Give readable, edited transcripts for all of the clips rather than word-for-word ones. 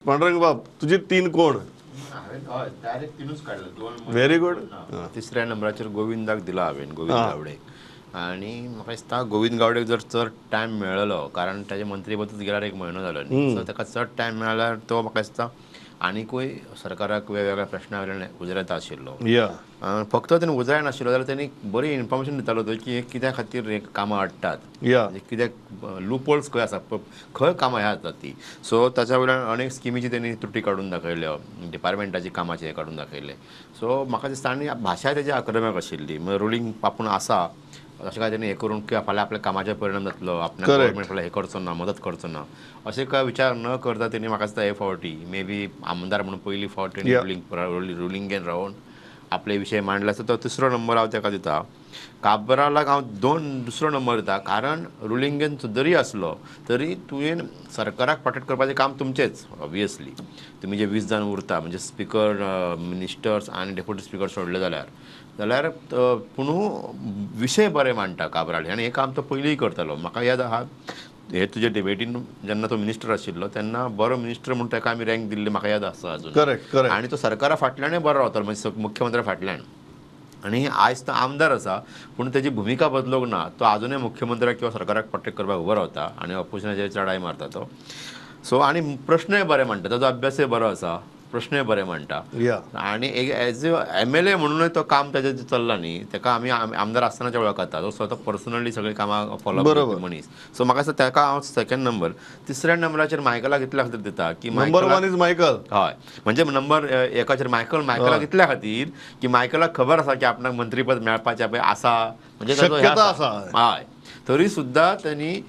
पांडुरंग बाब तुजी 3 कोण? डायरेक्ट 3च काडले, 2. Very good. तिसऱ्या नंबराचेर गोविंदाक दिला हांवें, गोविंद गावडे. आनी म्हाका दिसता गोविंद गावडेक जर चड टायम मेळ्ळो, कारण ताजे मंत्रीपदूच गेल्यार 1 म्हयनो जालो न्ही, सो ताका चड टायम मेळ्ळ्यार तो म्हाका दिसता आनिकूय सरकाराक वेगवेगळ्या प्रश्ना वयल्यान उजरायता आशिल्लो. फक्त तेणी उजराय नाशिल्लो जाल्यार तेणी बरी इन्फॉर्मेशन दितालो तो की कित्या खातीर हे कामां हाडटात, कित्याक लूपहोल्स खंय आसा, खंय कामां ह्या जातात ती. सो ताच्या वयल्यान अनेक स्किमीची तेणी त्रुटी काडून दाखयल्यो, डिपार्टमेंटाची कामाचें हें काडून दाखयलें. सो म्हाका दिसता आनी भाशा तेजी आक्रमक आशिल्ली, म्हणजे रुलींग आपूण आसा अशें काय तेणी हें करून किंवा फाल्यां आपल्या कामाचेर परिणाम जातलो, आपणाक गव्हर्मेंट फाल्यां हें करचो ना, मदत करचो ना, अशें काय विचार न करता तेणी म्हाका दिसता हे फावटी मे बी आमदार म्हणून पयली फावट तेणी रुलिंगेन रावन आपले विशय मांडले आसा. तो तिसरो नंबर हांव ताका दिता. काब्रालाक हांव दुसरो नंबर दिता, कारण रुलिंगेन जरी आसलो तरी तुवें सरकाराक प्रोटेक्ट करपाचें काम तुमचेंच. ऑब्वियसली तुमी जे 20 जाण उरता, म्हणजे स्पिकर, मिनिस्टर्स आनी डेप्युटी स्पिकर सोडले जाल्यार जाल्यार पूण विशय बरे मांडटा काब्राल, आनी हें काम तो पयलींय करतालो. म्हाका याद आहा हे तुजे डिबेटीन जेन्ना तो मिनिस्टर आशिल्लो तेन्ना बरो मिनिस्टर म्हूण ताका आमी रँक दिल्ली म्हाका याद आसा अजून. Correct correct. आनी तो सरकारा फाटल्यानूय बरो रावतालो, म्हणजे मुख्यमंत्र्या फाटल्यान. आनी आयज तो आमदार आसा पूण तेजी भुमिका बदलूंक ना, तो आजुनूय मुख्यमंत्र्याक किंवा सरकाराक प्रोटेक्ट करपाक उबो रावता आनी ऑपोजिशनाचेर चडाय मारता तो. सो आनी प्रश्नय बरे मांडटा, ताजो अभ्यासय बरो आसा, प्रश्नय बरे मांडटा. आनी एक एज अ MLA म्हणूनय तो काम ताजें चल्लां न्ही, ताका आमी आमदार आसतनाचे वळखता, तो स्वता पर्सनली सगळीं कामां फॉलो करपी मनीस. सो म्हाका दिसता ताका हांव सेकंड नंबर. तिसऱ्या नंबराचेर मायकलाक इतल्या खातीर दिता की नंबर 1 is Michael. हय, म्हणजे नंबर 1 मायकल, मायकलाक इतल्या खातीर की मायकलाक खबर आसा की आपणाक मंत्रीपद मेळपाचें पळय आसा, म्हणजे शक्यता आसा. हय, तरी सुद्दां तेणी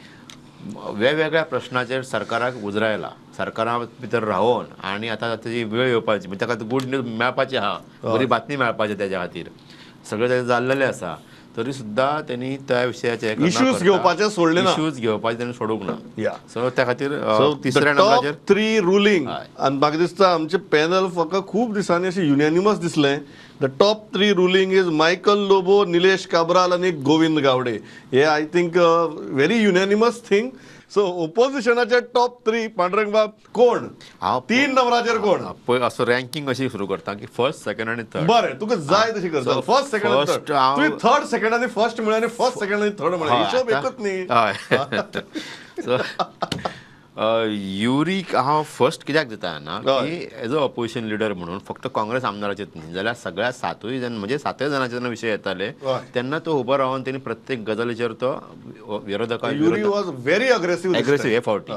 वेगवेगळ्या प्रश्नाचेर सरकाराक उजरायला, सरकारा भितर रावन. आनी आतां ताजी वेळ येवपाची, म्हणजे ताका गूड न्यूज मेळपाची आहा, बरी बातमी मेळपाची, तेज्या खातीर सगळें तेजें जाल्लेलें आसा, तरी सुद्दां तेणी त्या विशयाचे इश्यूज घेवपाचे सोडले ना, इश्यूज घेवपाचे तेणी सोडूंक ना. सो त्या खातीर तिसऱ्या नंबराचेर 3 रुलींग. आनी म्हाका दिसता आमचें पॅनल फक्त खूब दिसांनी अशें युनॅनिमस दिसलें. The top 3 ruling is Michael Lobo, Nilesh Cabral आनी गोविंद गावडे. हे I think very unanimous thing. So ओपोजिशनाचे top 3 Pandurang बाब कोण? हांव 3 नंबराचेर कोण? पळय असो रँकींग अशी सुरू करता की फर्स्ट, सेकंड आनी थर्ड. बरें, तुका जाय तशी करता. फर्स्ट, सेकंड आनी थर्ड. तुवें थर्ड, सेकंड आनी फर्स्ट म्हळें आनी फर्स्ट, सेकंड आनी थर्ड म्हळें, हिशोब एकूच न्ही. हय. सो युरीक हांव फर्स्ट कित्याक दिता ना की एज अ ऑपोजिशन लिडर म्हणून फक्त काँग्रेस आमदाराचेच न्ही जाल्यार सगळ्या 7 जाण, म्हणजे 7 जाणांचे जेन्ना विशय येताले तेन्ना तो उबो रावन तेणी प्रत्येक गजालीचेर तो विरोधकां Yuri was very aggressive, aggressive हे फावटी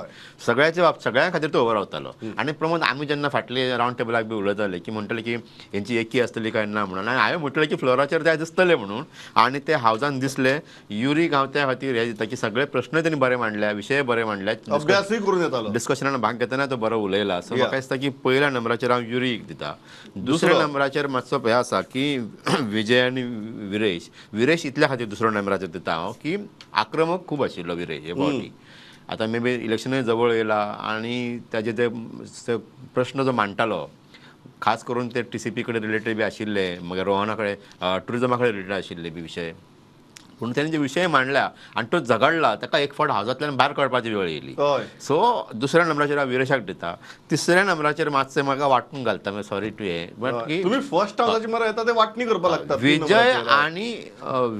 सगळ्याचे सगळ्यां खातीर तो उबो रावतालो. आनी प्रमोद आमी जेन्ना फाटले रावंड टेबलाक बी उलयताले की म्हणटले की हेंची एकी आसतली काय ना म्हणून, आनी हांवें म्हटलें की फ्लोराचेर ते दिसतले म्हणून, आनी ते हावजान दिसले. युरीक हांव त्या खातीर हें दिता की सगळे प्रश्न तेणी बरे मांडल्या, विशय बरे मांडले, अभ्यासूय डिस्कशनान भाग घेतना तो बरो उलयला. सो म्हाका दिसता की पयल्या नंबराचेर हांव युरीक दिता. दुसऱ्या नंबराचेर मातसो हें आसा की विजय आनी विरेश. विरेश इतल्या खातीर दुसऱ्या नंबराचेर दिता हांव की आक्रमक खूब आशिल्लो विरेश हे फावटी. आतां मे बी इलेक्शनूय जवळ येयला आनी ताजे ते प्रश्न जो मांडटालो खास करून ते TCP कडेन रिलेटेड बी आशिल्ले, मागीर रोहना कडेन ट्युरिजमा कडेन रिलेटेड आशिल्ले बी विशय, पूण तेणी जे विशय मांडला आनी तो झगडला ताका एक फावट हावजांतल्यान भायर काडपाची वेळ येयली. सो दुसऱ्या नंबराचेर हांव विरेशाक दिता. तिसऱ्या नंबराचेर मातशें म्हाका वांटून घालता, सॉरी टू हे बट की तुमी फर्स्ट हावजाची मरे येता ते वांटणी करपाक लागता. विजय आनी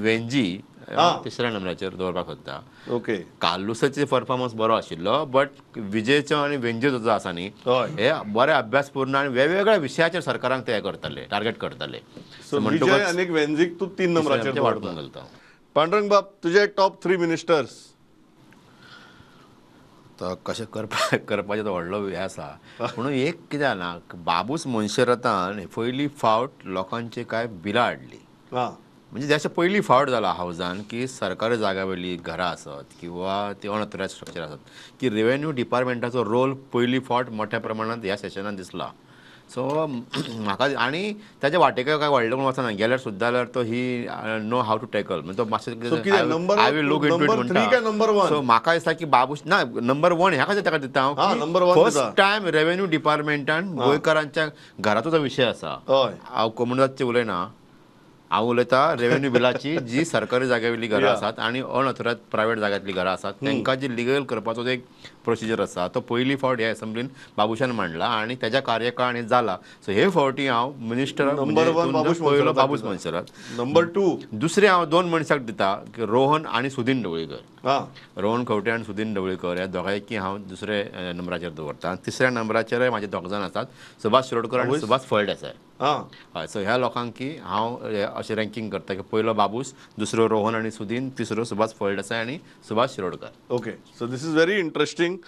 वेंजी तिसऱ्या नंबराचेर दवरपाक सोदता. ओके, कार्लुसाचे परफॉर्मन्स बरो आशिल्लो बट विजयचो आनी वेंजीचो जो आसा न्ही हे बरे अभ्यासपूर्ण आनी वेगवेगळ्या विशयाचेर सरकाराक ते करताले, टार्गेट करताले. विजय आनी वेंजीक तूं 3 नंबराचेर वांटून घालता. पांडुरंग बाब, तुझे टॉप 3 मिनिस्टर्स. तो कशें करपाचें तो व्हडलो हें आसा. म्हणून एक कितें जालां, बाबूस मोन्सेरातान पयली फावट लोकांचे कांय बिलां हाडली. म्हणजे जशें पयली फावट जाला हावजान की सरकारी जाग्या वयली घरां आसत किंवा ती अनऑथरायज स्ट्रक्चर आसत की रेवेन्यू डिपार्टमेंटाचो रोल पयली फावट मोठ्या प्रमाणांत ह्या सेशनान दिसला. सो म्हाका आनी ताच्या वाटेक काय व्हडलें कोण वचना गेल्यार सुद्दां जाल्यार तो he know how to tackle, म्हणजे तो मातशें I will look into it म्हणटा. सो म्हाका दिसता की बाबूश ना नंबर 1 ह्या खातीर ताका दिता हांव. फर्स्ट टायम रेवेन्यू डिपार्टमेंटान गोंयकारांच्या घराचो जो विशय आसा, हांव कोमुनिदादचें उलयना, हांव उलयता रेवेन्यू बिलाची, जी सरकारी जाग्या वयली घरां आसात आनी अनऑथरायज प्रायवेट जाग्यांतली घरां आसात तांकां जी लिगल करपाचो एक प्रोसिजर आसा तो पयली फावट ह्या असेंब्लीन बाबूशान मांडला आनी तेज्या कार्यकाळान हें जाला. सो हे फावटी हांव मिनिस्टर Number one, Babush पयलो मोन्सेराताक बाबूश दिता. मोन्सेरात. Number two? दुसरे हांव दोन मनशाक दिता की रोहन आनी सुदीन ढवळीकर. रोहन खंवटे आनी सुदीन ढवळीकर ह्या दोगांयकी हांव दुसरे नंबराचेर दवरता. आनी तिसऱ्या नंबराचेरय म्हाजे दोग जाण आसात, सुभाष शिरोडकर आनी सुभाष फळदेसाय. हय, सो ह्या लोकांकी हांव अशें रँकींग करता की पयलो बाबूस, दुसरो रोहन आनी सुदीन, तिसरो सुभाष फळदेसाय आनी Subhash Shirodkar. Okay, so this is very interesting.